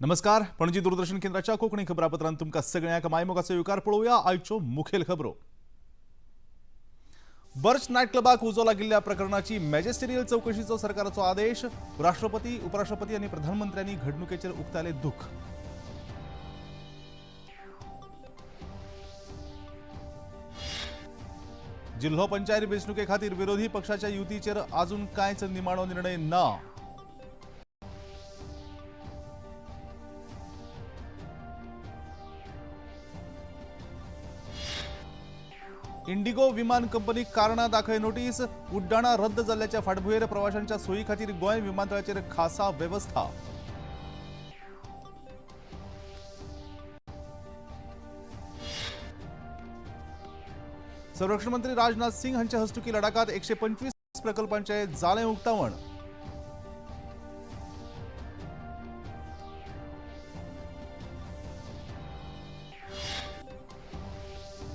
नमस्कार, पणजी दूरदर्शन केंद्राच्या कोंकणी खबरापत्रांत तुमकां सगळ्यांक मायमोगाचो येवकार. पळोवया आयच्यो मुखेल खबरो. बर्च नायट क्लबाक उजो लागिल्ल्या प्रकरणाची मॅजिस्टेरियल चवकशीचो सरकाराचो आदेश. राष्ट्रपती, उपराष्ट्रपती आनी प्रधानमंत्र्यांनी घडणुकेचेर उक्तायलें दुख्ख. जिल्हो पंचायत वेंचणुके खातीर विरोधी पक्षाच्या युतीचेर अजून कांयच निमाणो निर्णय ना. इंडिगो विमान कंपनीक कारणां दाखय नोटीस. उड्डाणां रद्द जाल्ल्याच्या फाटभुंयेर प्रवाशांच्या सोयी खातीर गोंय विमानतळाचेर खासा वेवस्था. संरक्षण मंत्री राजनाथ सिंग हांच्या हस्तुकी लडाखात 125 प्रकल्पांचे जालें उक्तावण.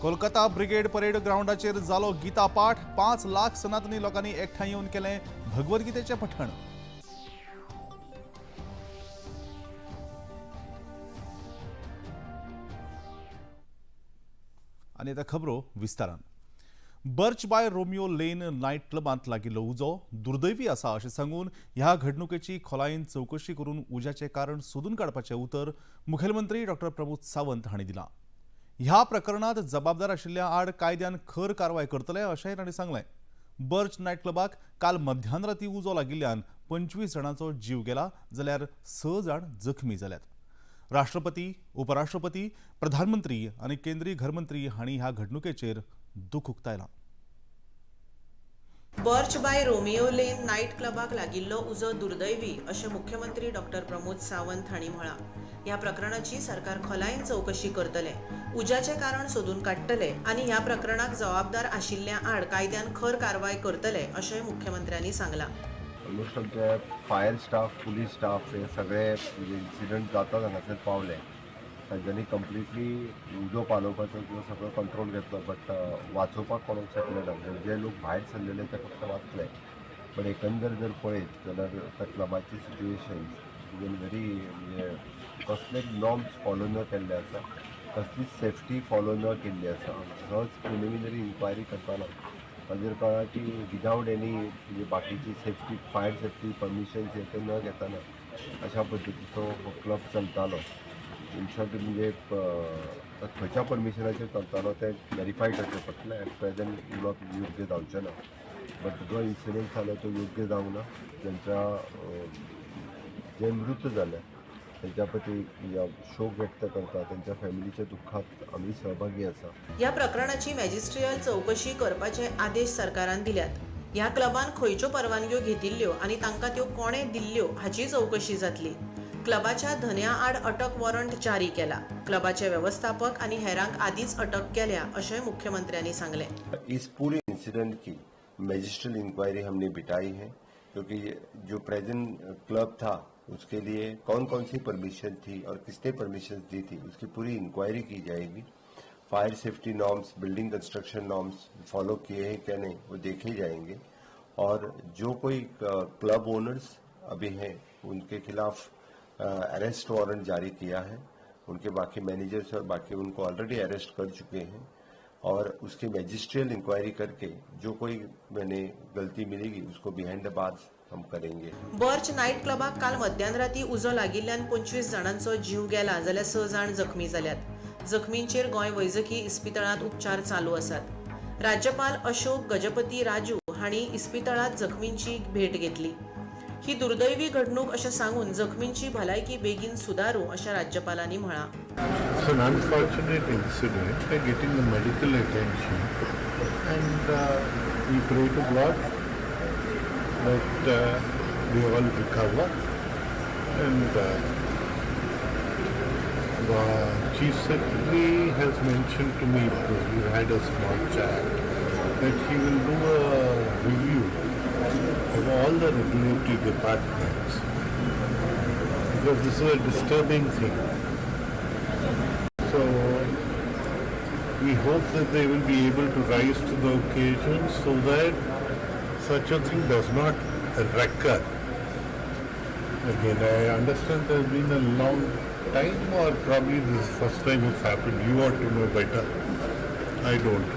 कोलकाता ब्रिगेड परेड ग्रावंडाचेर जालो गीता पाठ. 5 लाख सनातनी लोकांनी एकठांय येवन केलें भगवद्गीतेचें पठण. आनी आतां खबरो विस्तारान. Birch by Romeo Lane night क्लबांत लागिल्लो उजो दुर्दैवी आसा अशें सांगून ह्या घडणुकेची खोलायेन चवकशी करून उज्याचें कारण सोदून काडपाचें उतर मुखेलमंत्री डॉक्टर प्रमोद सावंत हांणी दिलां. ह्या प्रकरणांत जबाबदार आशिल्ल्या आड कायद्यान खर कारवाय करतले अशेंय तांणी सांगलें. बर्च नायट क्लबाक काल मध्यान राती उजो लागिल्ल्यान 25 जाणांचो जीव गेला जाल्यार 6 जाण जखमी जाल्यात. राष्ट्रपती, उपराष्ट्रपती, प्रधानमंत्री आनी केंद्रीय घरमंत्री हांणी ह्या घडणुकेचेर दुख्ख उक्तायलां. Birch by Romeo Lane night क्लबाक लागिल्लो उजो दुर्दैवी अशें मुख्यमंत्री डॉक्टर प्रमोद सावंत हांणी म्हळां. ह्या प्रकरणाची सरकार खोलायेन चवकशी करतले, उज्याचें कारण सोदून काडटले आनी ह्या प्रकरणाक जबाबदार आशिल्ल्या आड कायद्यान खर कारवाय करतले अशेंय मुख्यमंत्र्यांनी सांगलां. ऑलमोस्ट आमचे फायर स्टाफ, पुलीस स्टाफ हे सगळे म्हणजे इन्सिडंट जाता हांगासर पावले. तांच्यांनी कंप्लिटली उजो पालोवपाचो किंवा सगळो कंट्रोल घेतलो, बट वाचोवपाक कोणाक शकले ना. म्हणजे जे लोक भायर सरलेले ते फक्त वाचले, बट एकंदर जर पळयत जाल्यार त्या क्लबाची सिट्युएशन बीन व्हेरी, म्हणजे कसलेच नॉर्म्स फॉलो न केल्ले आसा, कसलीच सेफ्टी फॉलो न केल्ली आसा. सहज प्रिलिमिनरी इन्क्वायरी करतना ताजेर कळ्ळां की विदावट एनी म्हणजे बाकीची सेफ्टी, फायर सेफ्टी परमिशन्स हे ते न घेतना अशा पद्दतीचो हो क्लब चलतालो. इन शॉर्ट, म्हणजे खंयच्या परमिशनाचेर चलतालो तें वेरीफाय करचें पडटलें. एट प्रेझेंट उलोवप योग्य जावचें ना, बट जो इन्सिडंट जालो तो योग्य जावंक ना. ज्यांच्या जे मृत जाले तेंच्या प्रती म्हणजे शोक व्यक्त करता. तेंच्या फॅमिलीच्या दुख्खात आमी सहभागी आसा. ह्या प्रकरणाची मॅजिस्ट्रियल चवकशी करपाचे आदेश सरकारान दिल्यात. ह्या क्लबान खंयच्यो परवानग्यो घेतिल्ल्यो आनी तांकां त्यो कोणें दिल्ल्यो हाची चवकशी जातली. क्लबाच्या धन्या आड अटक वॉरंट जारी केला. क्लबाचे वेवस्थापक आनी हेरांक आदींच अटक केल्या अशें मुख्यमंत्र्यांनी सांगलें. इस पूरे इंसिडेंट की मजिस्ट्रियल इंक्वायरी हमने बिठाई है, क्योंकि जो प्रेजेंट क्लब था उसके लिए कौन कौन सी परमिशन थी और किसने परमिशन दी थी, उसकी पूरी इंक्वायरी की जाएगी. Fire safety norms, building construction norms follow किए हैं क्या नहीं, वो देखे जाएंगे और जो कोई क्लब ओनर्स अभी हैं, उनके खिलाफ अरेस्ट वारंट जारी किया है. उनके बाकी मैनेजर्स और बाकी उनको ऑलरेडी अरेस्ट कर चुके हैं और उसकी मजिस्ट्रियल इंक्वायरी करके जो कोई मैंने गलती मिलेगी, उसको बिहाइंड the bars हम करेंगे. बर्च नायट क्लबाक काल मध्यान राती उजो लागिल्ल्यान 25 जाणांचो जीव गेला जाल्यार 6 जाण जखमी जाल्यात. जखमींचेर गोंय वैजकी इस्पितळांत उपचार चालू आसात. राज्यपाल अशोक गजपती राजू हांणी इस्पितळांत जखमींची भेट घेतली. ही दुर्दैवी घडणूक अशें सांगून जखमींची भलायकी बेगीन सुदारूं अशें राज्यपालांनी म्हळां. It's an unfortunate incident. They're getting the medical attention, and we pray to God that they all recover. And the Chief Secretary has mentioned to me, because we had a small chat, that he will do a review of all the regulatory departments because this is a disturbing thing. So we hope that they will be able to rise to the occasion so that such a thing does not recur. Again, I understand there's been a long time, or probably this is first time it's happened. You ought to know better. I don't.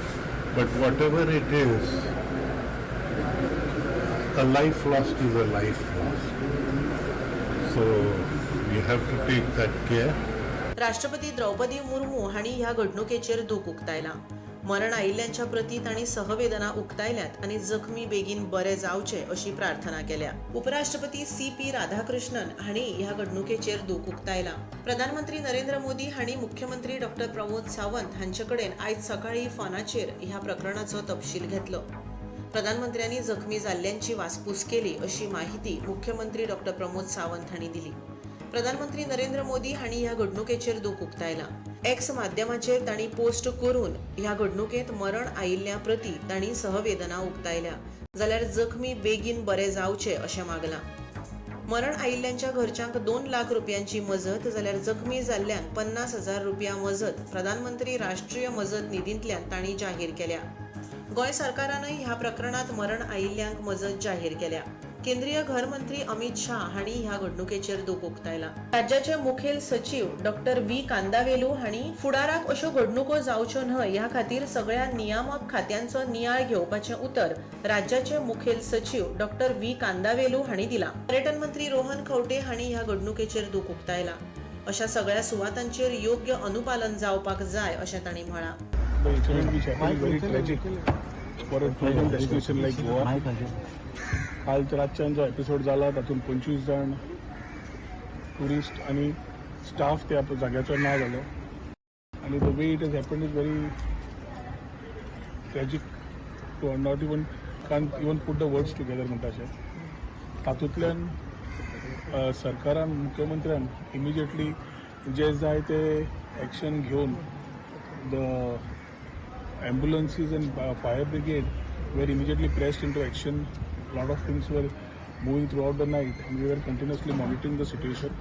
But whatever it is, a life lost is a life lost. So we have to take that care. राष्ट्रपती द्रौपदी मुर्मू हांणी ह्या घडणुकेचेर दूख उक्तायला. मरण आयिल्ल्यांच्या प्रती तांणी सहवेदना उक्तायल्यात आनी जखमी बेगीन बरे जावचे अशी प्रार्थना केल्या. उपराष्ट्रपती सी पी राधाकृष्णन हांणी ह्या घडणुकेचेर दूख उक्तायला. प्रधानमंत्री नरेंद्र मोदी हांणी मुख्यमंत्री डॉक्टर प्रमोद सावंत हांचे कडेन आयज सकाळीं फोनाचेर ह्या प्रकरणाचो तपशील घेतलो. प्रधानमंत्र्यांनी जखमी जाल्ल्यांची वासपूस केली अशी माहिती मुख्यमंत्री डॉक्टर प्रमोद सावंत हांणी दिली. प्रधानमंत्री नरेंद्र मोदी हांणी ह्या घडणुकेचेर दूख उक्तायला. एक्स माध्यमाचेर तांणी पोस्ट करून ह्या घडणुकेंत मरण आयिल्ल्या प्रती तांणी सहवेदना उक्तायल्या, जाल्यार जखमी बेगीन बरे जावचे अशें मागलां. मरण आयिल्ल्यांच्या घरच्यांक 2 लाख रुपयांची मजत, जाल्यार जखमी जाल्ल्यांक 50,000 रुपया मजत प्रधानमंत्री राष्ट्रीय मजत निधींतल्यान तांणी जाहीर केल्या. गोंय सरकारानय ह्या प्रकरणांत मरण आयिल्ल्यांक मजत जाहीर केल्या. केंद्रीय घर मंत्री अमित शाह हांणी ह्या घडणुकेचेर दूख उक्तायला. राज्याचे मुखेल सचीव डॉक्टर व्ही कांदावेलू हांणी फुडाराक अश्यो घडणुको जावच्यो न्हय ह्या खातीर सगळ्या नियामक खात्यांचो नियाळ घेवपाचें उतर राज्याचे मुखेल सचीव डॉक्टर व्ही कांदावेलू हांणी दिला. पर्यटन मंत्री रोहन खंवटे हांणी ह्या घडणुकेचेर दूख उक्तायला. अशा सगळ्या सुवातांचेर योग्य अनुपालन जावपाक जाय अशें तांणी म्हळां. The incident which happened is very tragic for a tourism destination like Goa. काल रातच्यान जो एपिसोड जाला तातूंत 25 जाण ट्युरिस्ट आनी स्टाफ त्या जाग्याचो ना जालो आनी the way it has happen is very tragic to not even can even put the words together म्हणटा अशें. तातूंतल्यान सरकारान, मुख्यमंत्र्यान इमिजिएटली जे जाय ते एक्शन घेवन the ambulances and fire brigade were immediately pressed into action. A lot of things were moving throughout the night and we were continuously monitoring the situation.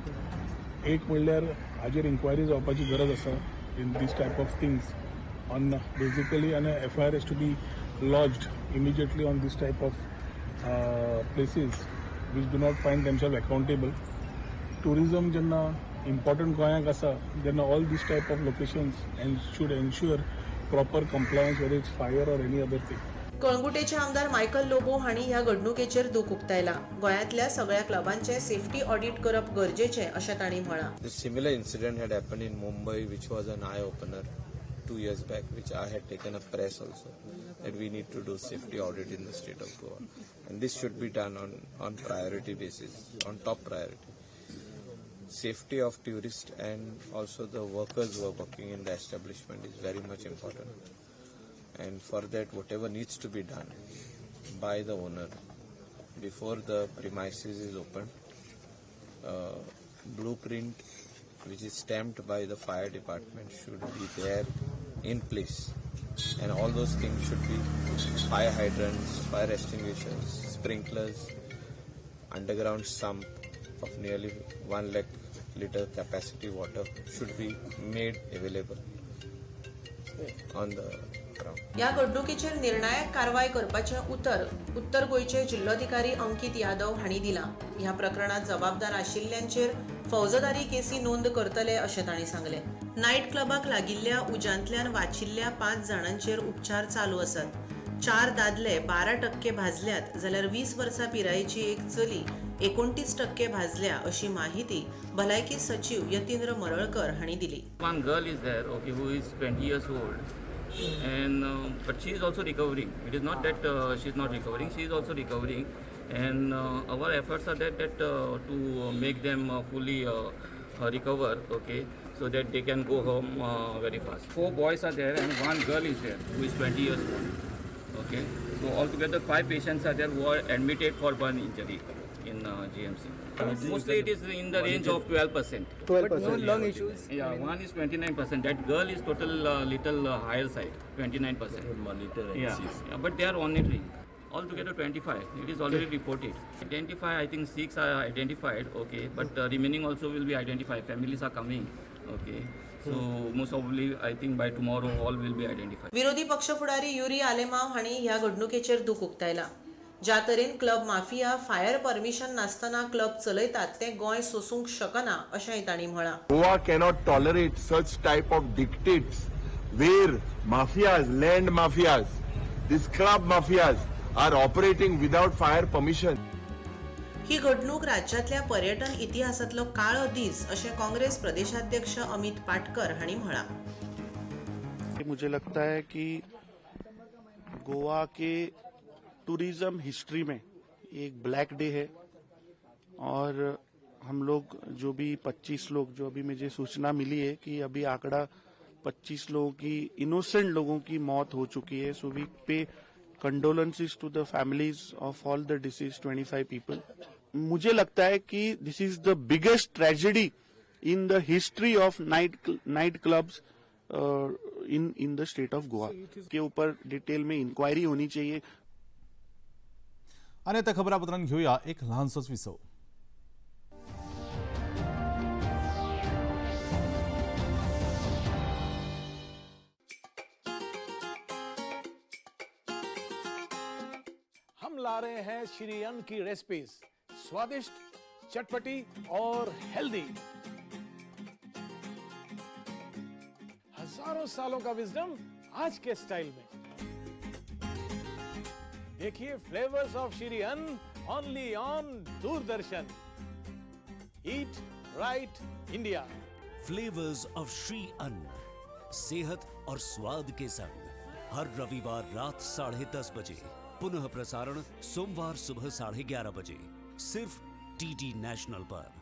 एक म्हणल्यार हाजेर इन्क्वायरी जावपाची गरज आसा in this type of things on basically an FIR is to be lodged immediately on this type of places which do not find themselves accountable. Tourism जेन्ना important गोंयांक आसा तेन्ना all this type of locations and should ensure proper compliance, whether it's fire or any other thing. कळंगुटेचे आमदार Michael Lobo हांणी ह्या घडणुकेचेर दूख उक्तायला. गोंयांतल्या सगळ्या क्लबांचें सेफ्टी ऑडिट करप गरजेचें अशें तांणी म्हळां. This similar incident had happened in Mumbai, which was an eye opener 2 years back, which I had taken a press also, that we need to do safety audit in the state of Goa. And this should be done on priority basis, on top priority. Safety of tourists and also the workers who are working in the establishment is very much important. And for that, whatever needs to be done by the owner before the premises is opened, blueprint which is stamped by the fire department should be there in place, and all those things should be fire hydrants, fire extinguishers, sprinklers, underground sump of nearly 1 lakh liter capacity water should be made available on the ground. ह्या घडणुकेचेर निर्णायक कारवाय करपाचें उतर उत्तर गोंयचे जिल्लोधिकारी अंकित यादव हांणी दिलां. ह्या प्रकरणात जबाबदार आशिल्ल्यांचेर फौजदारी केसी नोंद करतले अशें तांणी सांगलें. नायट क्लबाक लागिल्ल्या उज्यांतल्यान वाचिल्ल्या 5 जाणांचेर उपचार चालू आसात. 4 दादले 12% भाजल्यात, जाल्यार 20 वर्सां पिरायेची एक चली 29% भाजल्या अशी माहिती भलायकी सचीव यतींद्र मरळकर हांणी दिली. One girl is there, okay, who is 20 years old, and but she is also recovering. It is not that she is not recovering; she is also recovering, and our efforts are that to make them fully recover, okay, so that they can go home very fast. 4 boys are there, and one girl is there who is 20 years old. Okay, so altogether 5 patients are there who are admitted for burn injury in GMC. Mostly it is in the range of 12%. 12%. But no lung issues. Yeah, one is 29%. That girl is total little higher side, 29%. Monitor and Yeah, see. Yeah, but they are monitoring. Altogether 25. It is already reported. Identify, I think 6 are identified. Okay, but remaining also will be identified. Families are coming. Okay, so most probably I think by tomorrow all will be identified. विरोधी पक्ष फुडारी युरी आलेमाव हांणी ह्या घडणुकेचेर दूख उक्तायला. ज्या तरेन club mafia fire permission नासतना क्लब चलयतात तें गोंय सोसूंक शकना अशेंय तांणी म्हळां. Goa cannot tolerate such type of dictates where mafias, land mafias, these club mafias are operating without fire permission. ही घडणूक राज्यांतल्या पर्यटन इतिहासांतलो काळो दीस अशें काँग्रेस प्रदेशाध्यक्ष अमित पाटकर हांणी म्हळां. मुझे लगता है कि गोवा के टूरिज्म हिस्ट्री में एक ब्लैक डे है और हम लोग जो भी 25 लोग, जो अभी मुझे सूचना मिली है कि अभी आंकड़ा 25 लोगों की, इनोसेंट लोगों की मौत हो चुकी है. So we pay condolences to the families of all the deceased 25 people. मुझे लगता है कि this is the biggest tragedy in the history of night clubs in the state of Goa. K ऊपर डिटेल में इंक्वायरी होनी चाहिए. आनी आतां खबरापत्रांत घेवया एक ल्हानसोच विसव. हम ला रहे हैं श्री अन्न की रेसिपीज, स्वादिष्ट, चटपटी और हेल्दी. हजारों सालों का विजडम आज के स्टाइल में. देखिए flavours of Shri Anna only on Doordarshan. Eat right India. Flavours of Shri Anna, सेहत और स्वाद के संग, हर रविवार रात 10:30 बजे, पुनः प्रसारण सोमवार सुबह 11:30 बजे, सिर्फ डीडी नेशनल पर.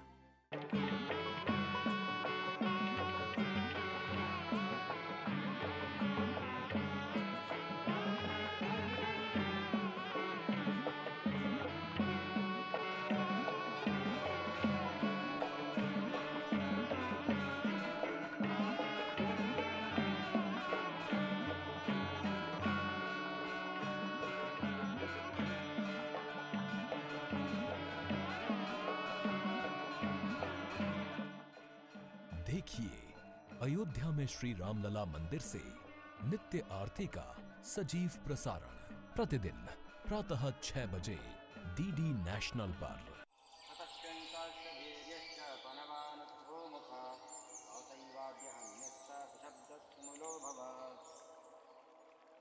देखिए अयोध्या में श्री रामलला मंदिर से नित्य आरती का सजीव प्रसारण प्रतिदिन प्रातः 6 बजे डीडी नेशनल पर.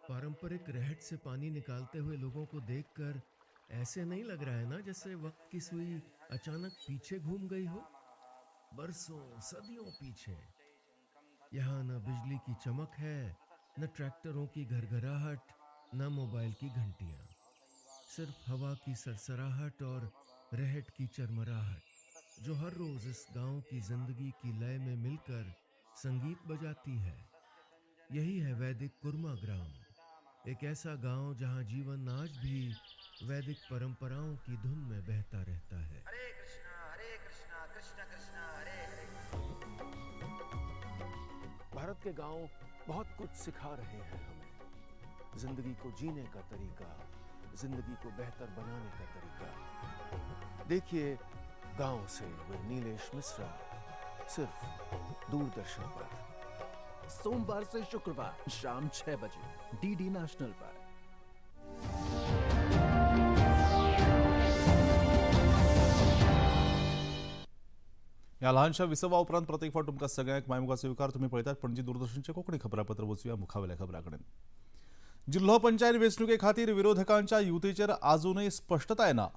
पारंपरिक रहट से पानी निकालते हुए लोगों को देखकर ऐसे नहीं लग रहा है ना जैसे वक्त की सुई अचानक पीछे घूम गई हो, बरसों सदियों पीछे. यहाँ न बिजली की चमक है, न ट्रैक्टरों की घरघराहट, न मोबाइल की घंटियां. सिर्फ हवा की सरसराहट और रहट की चरमराहट, जो हर रोज इस गांव की जिंदगी की लय में मिलकर संगीत बजाती है. यही है वैदिक कुर्मा ग्राम, एक ऐसा गांव जहां जीवन आज भी वैदिक परंपराओं की धुन में बहता रहता है. भारत के गांव बहुत कुछ सिखा रहे हैं हमें, जिंदगी को जीने का तरीका, जिंदगी को बेहतर बनाने का तरीका. देखिए गांव से विद नीलेश मिश्रा, सिर्फ दूरदर्शन पर. सोमवार से शुक्रवार शाम 6 बजे डीडी नेशनल पर. ह्या ल्हानशा विसवा उपरांत प्रत्येक फावट तुमकां सगळ्यांक मायमुखा स्विकार. तुमी पळयतात पणजी दूरदर्शनचें कोंकणी खबरापत्र. वचुया मुखावेल्या खबरां कडेन. जिल्हो पंचायत वेंचणुके खातीर विरोधकांच्या युतीचेर आजुनूय स्पश्टताय ना.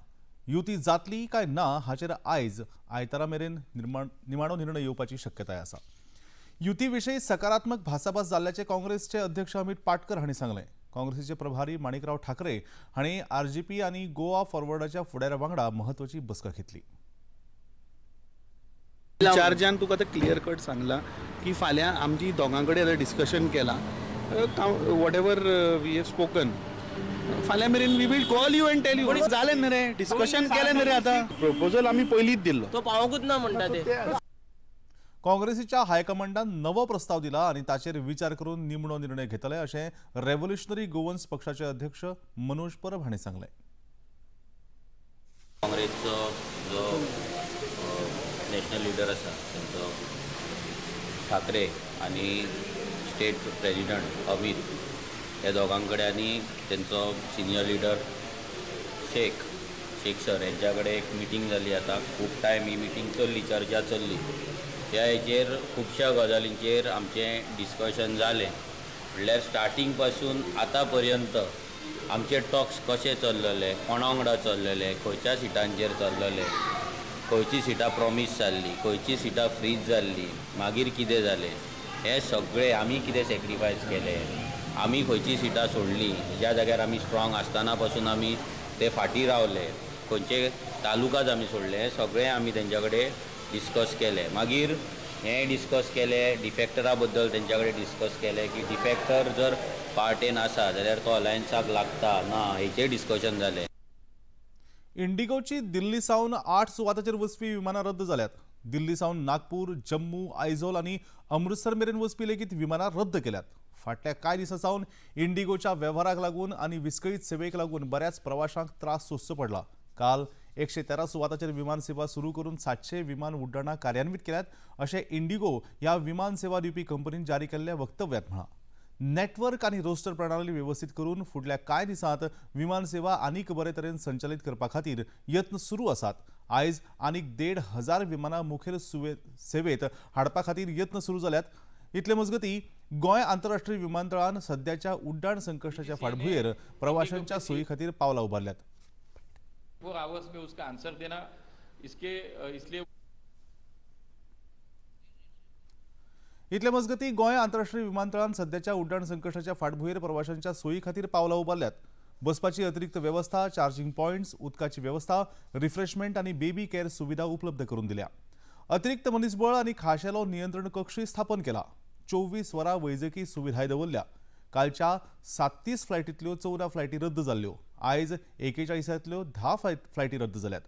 युती जातली काय ना हाचेर आयज आयतारा मेरेन निमाणो निर्णय येवपाची शक्यताय आसा. युती विशीं सकारात्मक भासाभास जाल्ल्याचें काँग्रेसचे अध्यक्ष अमित पाटकर हांणी सांगलें. काँग्रेसीचे प्रभारी माणिकराव ठाकरे हांणी आरजीपी आनी गोवा फॉरवर्डाच्या फुडाऱ्या वांगडा म्हत्वाची बसका घेतली. चार्जान तुका आतां क्लियर कट सांगलां की फाल्यां आमची दोगां कडेन आतां डिस्कशन केलां, whatever we have spoken, फाल्यां मेरेन we will call you and tell you. जालें न्ही रे, डिस्कशन केलें न्ही रे. आतां प्रपोजल आमी पयलींच दिल्लो, तो पावोकूच ना म्हणटा ते. काँग्रेसीच्या हायकमांडान नवो प्रस्ताव दिला आनी ताचेर विचार करून निमणो निर्णय घेतले अशें रेव्होल्युशनरी गोवन्स पक्षाचे अध्यक्ष मनोज परब हांणी सांगलें. काँग्रेसचो जो नॅशनल लिडर आसा तेंचो ठाकरे आनी स्टेट प्रेजिडंट अमित ह्या दोगां कडेन आनी तेंचो senior leader Shaikh Shaikh sir हेंच्या कडेन एक मिटींग जाली. आतां खूब टायम ही मिटींग चल्ली, चर्चा चल्ली. ह्या हेचेर खुबश्या गजालींचेर आमचें डिस्कशन जालें. म्हणल्यार स्टार्टींग पासून आतां पर्यंत आमचे टॉक्स कशे चल्लेले, कोणा वांगडा चल्लेले, खंयच्या सिटांचेर चल्लेले, खंयची सिटां प्रॉमीस जाल्ली, खंयची सिटां फ्रीज जाल्ली, मागीर कितें जालें, हें सगळें आमी कितें सॅक्रिफायस केलें, आमी खंयची सिटां सोडलीं, ज्या जाग्यार आमी स्ट्रॉंग आसतना पासून आमी ते फाटीं रावले, खंयचे तालुकाज आमी सोडले, हें सगळें आमी तेंच्या कडेन डिस्कस केलें. मागीर हें डिस्कस केलें डिफॅक्टरा बद्दल तेंच्या कडेन डिस्कस केलें की डिफॅक्टर जर पार्टेन आसा जाल्यार तो अलायन्साक लागता ना, हेचेर डिस्कशन जालें. इंडिगोची दिल्ली सावन 8 सुवातांचेर वचपी विमानां रद्द जाल्यात. दिल्ली सावन नागपूर, जम्मू, आयझॉल आनी अमृतसर मेरेन वचपी लेगीत विमानां रद्द केल्यात. फाटल्या कांय दिसां सावन इंडिगोच्या वेव्हाराक लागून आनी विस्कळीत सेवेक लागून बऱ्याच प्रवाशांक त्रास सोंसचो पडला. काल 113 सुवातांचेर विमान सेवा सुरू करून 700 विमान उड्डाणां कार्यान्वीत केल्यात अशें इंडिगो ह्या विमान सेवा दिवपी कंपनीन जारी केल्ल्या वक्तव्यांत म्हळां. नेटवर्क आनी रोस्टर प्रणाली वेवस्थीत करून फुडल्या कांय दिसांत विमान सेवा आनीक बरे तरेन संचालित करपा खातीर यत्न सुरू आसात. आयज आनीक 1500 विमानां मुखेल सेवेत हाडपा खातीर यत्न सुरू जाल्यात. इतले मजगतीं गोंय आंतरराष्ट्रीय विमानतळान सद्याच्या उड्डाण संकश्टाच्या फाटभुंयेर प्रवाशांच्या सोयी खातीर पावलां उबारल्यात. 4 आवर्स में उसका आंसर देना इसके इसलिए. इतले मजगतीं गोंय आंतरराष्ट्रीय विमानतळान सद्याच्या उड्डाण संकश्टाच्या फाटभुंयेर प्रवाशांच्या सोयी खातीर पावलां उबारल्यात. बसपाची अतिरिक्त वेवस्था, चार्जिंग पॉयंट्स, उदकाची वेवस्था, रिफ्रेशमेंट आनी बेबी केअर सुविधा उपलब्ध करून दिल्या. अतिरिक्त मनीसबळ आनी खाशेलो नियंत्रण कक्षूय स्थापन केला. 24 वरां वैजकी सुविधाय दवरल्या. कालच्या 37 फ्लायटींतल्यो 14 फ्लायटी रद्द जाल्ल्यो. आयज 41 10 फ्लायटी रद्द जाल्यात.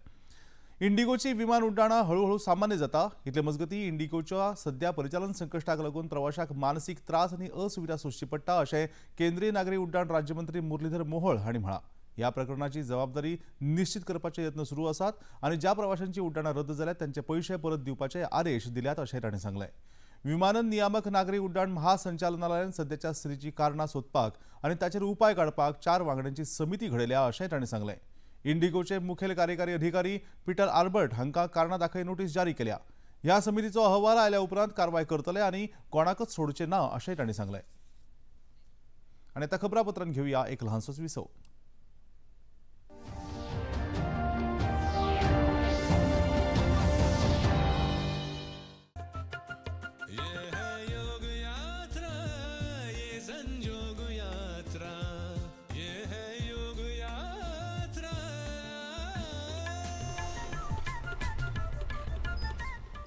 इंडिगोची विमान उड्डाणां हळूहळू सामान्य जाता. इतले मजगतीं इंडिगोच्या सद्या परिचालन संकश्टाक लागून प्रवाशाक मानसीक त्रास आनी असुविधा सोंसची पडटा अशें केंद्रीय नागरी उड्डाण राज्यमंत्री मुरलीधर मोहोळ हांणी म्हळां. ह्या प्रकरणाची जबाबदारी निश्चित करपाचे यत्न सुरू आसात आनी ज्या प्रवाशांची उड्डाणां रद्द जाल्यात तांचे पयशे परत दिवपाचे आदेश दिल्यात अशें तांणी सांगलें. विमानन नियामक नागरी उड्डाण महासंचालनालयान सद्याच्या स्थितीची कारणां सोदपाक आनी ताचेर उपाय काडपाक 4 वांगड्यांची समिती घडयल्या अशें तांणी सांगलें. इंडिगोचे मुखेल कार्यकारी अधिकारी पिटर आल्बर्ट हांकां कारणां दाखय नोटीस जारी केल्या. ह्या समितीचो अहवाल आयल्या उपरांत कारवाय करतले आनी कोणाकच सोडचे ना अशें तांणी सांगलें. आनी आतां खबरापत्रान घेवया एक ल्हानसोच विसव.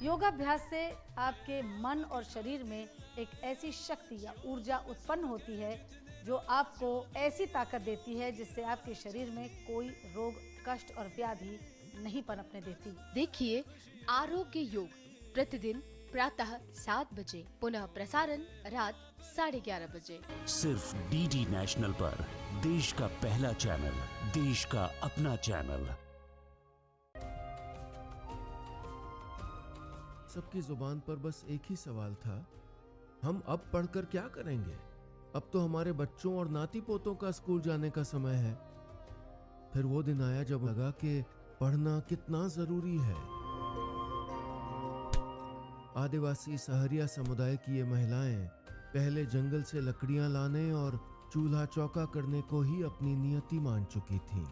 योगाभ्यास से आपके मन और शरीर में एक ऐसी शक्ति या ऊर्जा उत्पन्न होती है जो आपको ऐसी ताकत देती है जिससे आपके शरीर में कोई रोग, कष्ट और व्याधि नहीं पनपने देती। देखिए आरोग्य योग प्रतिदिन प्रातः 7 बजे, पुनः प्रसारण रात 11:30 बजे, सिर्फ डीडी नेशनल पर। देश का पहला चैनल, देश का अपना चैनल। सबकी जुबान पर बस एक ही सवाल था, हम अब पढ़कर क्या करेंगे? अब तो हमारे बच्चों और नाती पोतों का स्कूल जाने का समय है। फिर वो दिन आया जब लगा कि पढ़ना कितना जरूरी है। आदिवासी सहरिया समुदाय की ये महिलाएं पहले जंगल से लकड़ियां लाने और चूल्हा चौका करने को ही अपनी नियति मान चुकी थीं।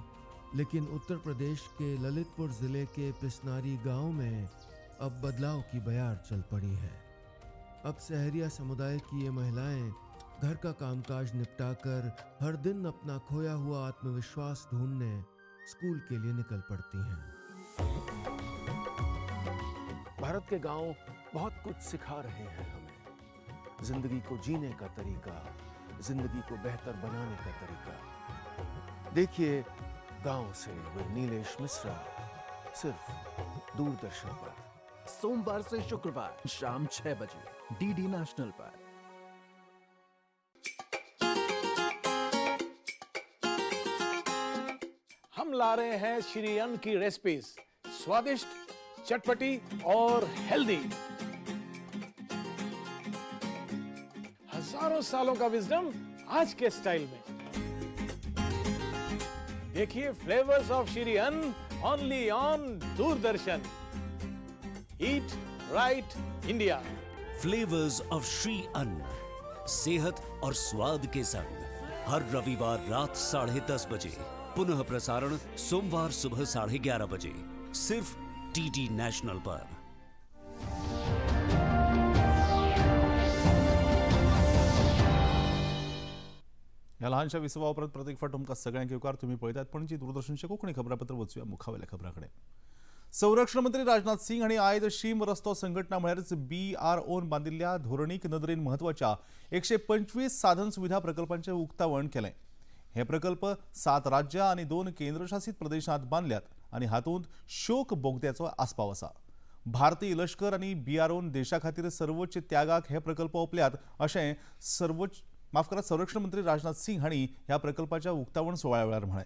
लेकिन उत्तर प्रदेश के ललितपुर जिले के पिसनारी गांव में अब बदलाव की बयार चल पड़ी है। अब सहरिया समुदाय की ये महिलाएं घर का कामकाज निपटाकर हर दिन अपना खोया हुआ आत्मविश्वास ढूंढने स्कूल के लिए निकल पड़ती हैं। भारत के गांव बहुत कुछ सिखा रहे हैं हमें, जिंदगी को जीने का तरीका, जिंदगी को बेहतर बनाने का तरीका। देखिए गांव से विद नीलेश मिश्रा, सिर्फ दूरदर्शन पर, सोमवार से शुक्रवार शाम 6 बजे डीडी नेशनल पर। हम ला रहे हैं श्री अन्न की रेसिपीज, स्वादिष्ट, चटपटी और हेल्दी। हजारों सालों का विजडम आज के स्टाइल में। देखिए flavours of Shri Anna only on Doordarshan. Eat right India. Flavours of Shri Anna, सेहत और स्वाद के संग, हर रविवार रात 10:30 बजे, पुनः प्रसारण सोमवार सुबह 11:30 बजे, सिर्फ डीडी नेशनल पर। ह्या ल्हानशा विसवा उपरांत परत एक फावट तुमकां सगळ्यांक येवकार. तुमी पळयतात पणजी दूरदर्शनचें कोंकणी खबरापत्र. वचुया मुखावेल्या खबरां कडेन. संरक्षण मंत्री राजनाथ सिंग हांणी आयज शीम रस्तो संघटना म्हळ्यारच BROन बांदिल्ल्या धोरणीक नदरेन म्हत्वाच्या 125 साधन सुविधा प्रकल्पांचें उक्तावण केलें. हे प्रकल्प 7 राज्यां आनी 2 केंद्रशासीत प्रदेशांत बांदल्यात आनी हातूंत शोक बोगद्याचो आस्पाव आसा. भारतीय लश्कर आनी BROन देशा खातीर सर्वोच्च त्यागाक हे प्रकल्प ओंपल्यात अशें संरक्षण मंत्री राजनाथ सिंग हांणी ह्या प्रकल्पाच्या उक्तावण सुवाळ्या वेळार म्हळें.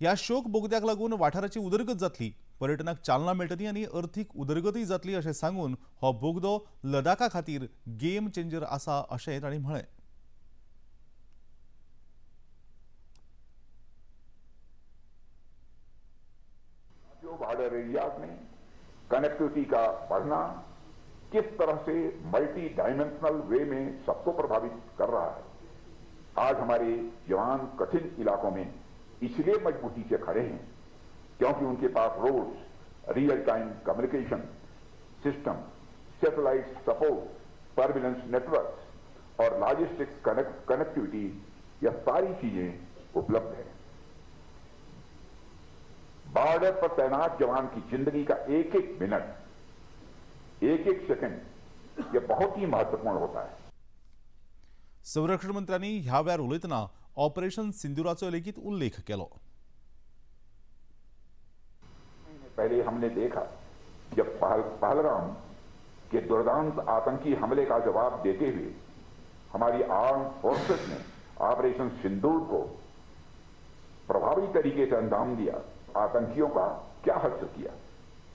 ह्या शोक बोगद्याक लागून वाठाराची उदरगत जातली, पर्यटनाक चालना मेळटली आनी अर्थीक उदरगतय जातली अशें सांगून हो बोगदो लडाखा खातीर गेम चेंजर आसा अशें तांणी म्हळें. जो बॉर्डर एरियाज में कनेक्टिविटी का बढ़ना किस तरह से मल्टी डायमेंशनल वे में सबको प्रभावित कर रहा है। आज हमारे जवान कठिन इलाकों में इसलिए मजबूती से खड़े हैं क्योंकि उनके pass roads, real time communication system, satellite support, surveillance network और लॉजिस्टिक्स कनेक्टिविटी, यह सारी चीजें उपलब्ध है। बॉर्डर पर तैनात जवान की जिंदगी का एक एक मिनट, एक एक सेकंड यह बहुत ही महत्वपूर्ण होता है। संरक्षण मंत्र्यांनी ह्या वेळार उलयतना ऑपरेशन सिंदुराचो लेगीत उल्लेख केलो. पहले हमने देखा जब पहलगाम के दुर्दांत आतंकी हमले का जवाब देते हुए हमारी आर्म फोर्सेस ने ऑपरेशन सिंदूर को प्रभावी तरीके से अंजाम दिया। आतंकियों का क्या हश्र किया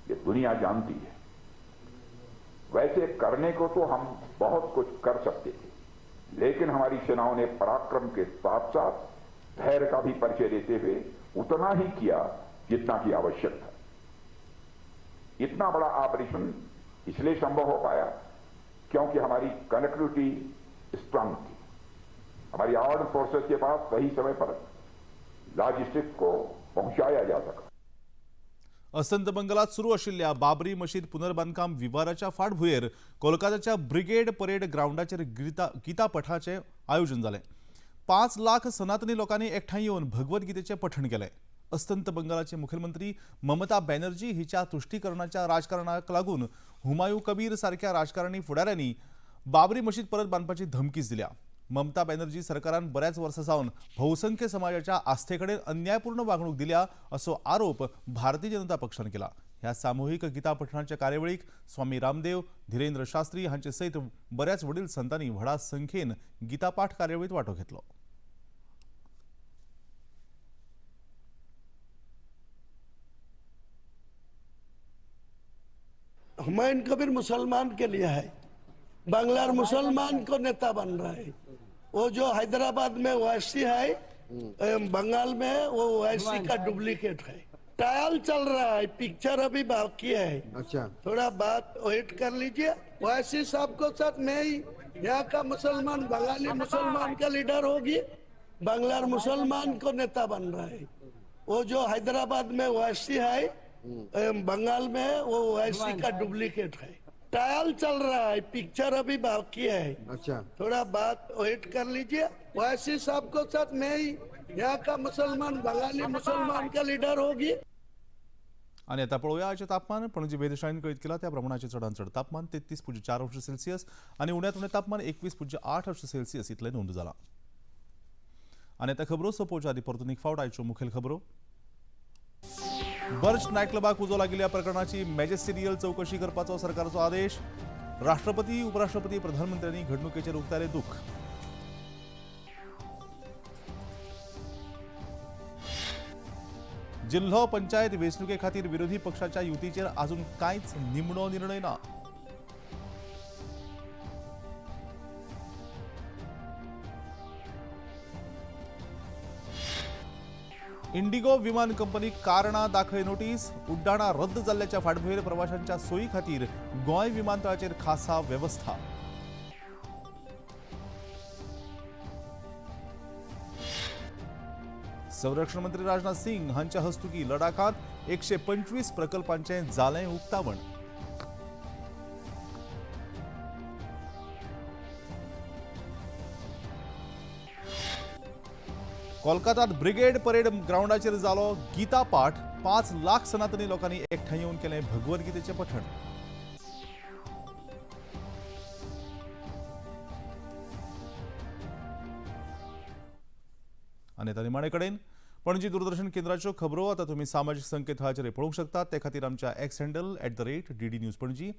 ये दुनिया जानती है। वैसे करने को तो हम बहुत कुछ कर सकते थे, लेकिन हमारी सेनाओं ने पराक्रम के साथ साथ धैर्य का भी परिचय देते हुए उतना ही किया जितना कि आवश्यक था। इतना बड़ा ऑपरेशन इसलिए संभव हो पाया क्योंकि हमारी कनेक्टिविटी स्ट्रांग थी। हमारी आर्म फोर्सेस के पास सही समय पर लॉजिस्टिक्स को पहुंचाया जा सका। अस्तंत बंगालात सुरू आशिल्ल्या बाबरी मशीद पुनर्बांदकाम विवादाच्या फाटभुंयेर कोलकाताच्या ब्रिगेड परेड ग्रावंडाचेर गीता पठाचें आयोजन जालें. 5 लाख सनातनी लोकांनी एकठांय येवन भगवद्गीतेचें पठण केलें. अस्तंत बंगालाचे मुखेलमंत्री ममता बॅनर्जी हिच्या तुश्टीकरणाच्या राजकारणाक लागून हुमायूं कबीर सारक्या राजकारणी फुडाऱ्यांनी बाबरी मशीद परत बांदपाची धमकीच दिल्या. ममता बॅनर्जी सरकारान बऱ्याच वर्सां सावन बहुसंख्य समाजाच्या आस्थे कडेन अन्यायपूर्ण वागणूक दिल्या असो आरोप भारतीय जनता पक्षान केला. ह्या सामुहीक गीता पठणाच्या कार्यावळीक स्वामी रामदेव, धीरेंद्र शास्त्री हांचे सयत बऱ्याच वडील संतांनी व्हडा संख्येन गीतापाठ कार्यावळीत वांटो घेतलो. हुमायूं कबीर मुसलमान के लिए है, बांग्लार मुसलमान को नेता बन रहा है। वो जो हैदराबाद में ओवैसी है, बंगाल में वो ओवैसी का डुप्लीकेट है। ट्रायल चल रहा है, पिक्चर अभी बाकी है। अच्छा, थोड़ा बात वेट कर लीजिए। ओवैसी साहब को साथ मैं ही यहाँ का मुसलमान, बंगाली मुसलमान का लीडर होगी, बांग्लार मुसलमान को नेता बन रहा है। वो जो हैदराबाद में ओवैसी है, बंगाल में वो ओवैसी का डुप्लीकेट है। ट्रायल चल रहा है, पिक्चर अभी बाकी है। अच्छा, थोड़ा बात वेट कर लीजिए। ओवैसी साहब को साथ मैं ही यहाँ का मुसलमान, बंगाली मुसलमान का लीडर होगी। आनी आतां पळोवया आयचें तापमान. पणजी वेधशाळेन कळीत केलां त्या प्रमाणाचें चडांत चड तापमान 33.4 अंश सेल्सियस आनी उण्यांत उणें तापमान 21.8 अंश सेल्सियस इतलें नोंद जालां. आनी आतां खबरो सोंपोवच्या आदीं परतून एक फावट आयच्यो मुखेल खबरो. बर्च नायटक्लबाक उजो लागिल्ल्या प्रकरणाची मॅजिस्टेरियल चवकशी करपाचो सरकारचो आदेश. राष्ट्रपती, उपराष्ट्रपती, प्रधानमंत्र्यांनी घडणुकेचेर उक्तायलें दुख्ख. जिल्हो पंचायत वेंचणुके खातीर विरोधी पक्षाच्या युतीचेर अजून कांयच निमणो निर्णय ना. इंडिगो विमान कंपनी कारणां दाखय नोटीस. उड्डाणां रद्द जाल्ल्याच्या फाटभुंयेर प्रवाशांच्या सोयी खातीर गोंय विमानतळाचेर खासा वेवस्था. संरक्षण मंत्री राजनाथ सिंग हांच्या हस्तुकी लडाखांत 125 प्रकल्पांचें जालें उक्तावण. कोलकातात ब्रिगेड परेड ग्रावंडाचेर जालो गीता पाठ. 5 लाख सनातनी लोकांनी एकठांय येवन केलें भगवद्गीतेचें पठण. आनी आतां निमाणे कडेन पणजी दूरदर्शन केंद्राच्यो खबरो आतां तुमी सामाजीक संकेतथळाचेर पळोवंक शकतात. ते खातीर आमच्या X handle @DD News Panaji,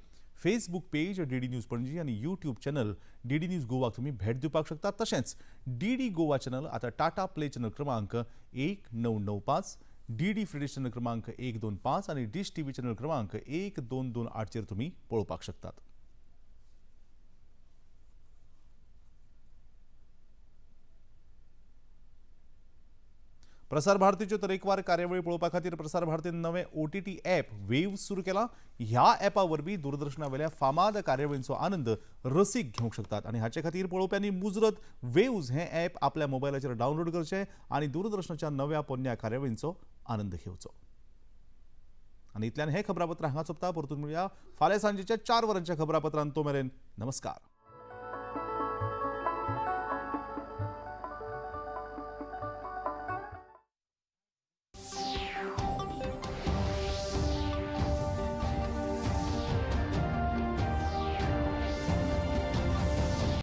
Facebook page DD News Panaji आनी यूट्यूब चॅनल DD news गोवाक तुमी भेट दिवपाक शकतात. तशेंच DD Goa channel आतां टाटा प्ले चॅनल क्रमांक 1995, DD free dish channel क्रमांक 125 आनी डिश टीव्ही चॅनल क्रमांक 1228 चेर तुमी पळोवपाक शकतात. प्रसार भारतीच्यो तरेकवार कार्यावळी पळोवपा खातीर प्रसार भारतीन नवें OTT app wave सुरू केला. ह्या ॲपा वरवीं दूरदर्शनावेल्या फामाद कार्यावळींचो आनंद रसीक घेवंक शकतात आनी हाचे खातीर पळोवप्यांनी मुजरत वेव्ज हें ॲप आपल्या मोबायलाचेर डावनलोड करचें आनी दूरदर्शनाच्या नव्या पोन्न्या कार्यावळींचो आनंद घेवचो. आनी इतल्यान हें खबरापत्र हांगा सोंपता. परतून मेळया फाल्यां सांजेच्या 4 वरांच्या खबरापत्रांत. तो मेरेन नमस्कार.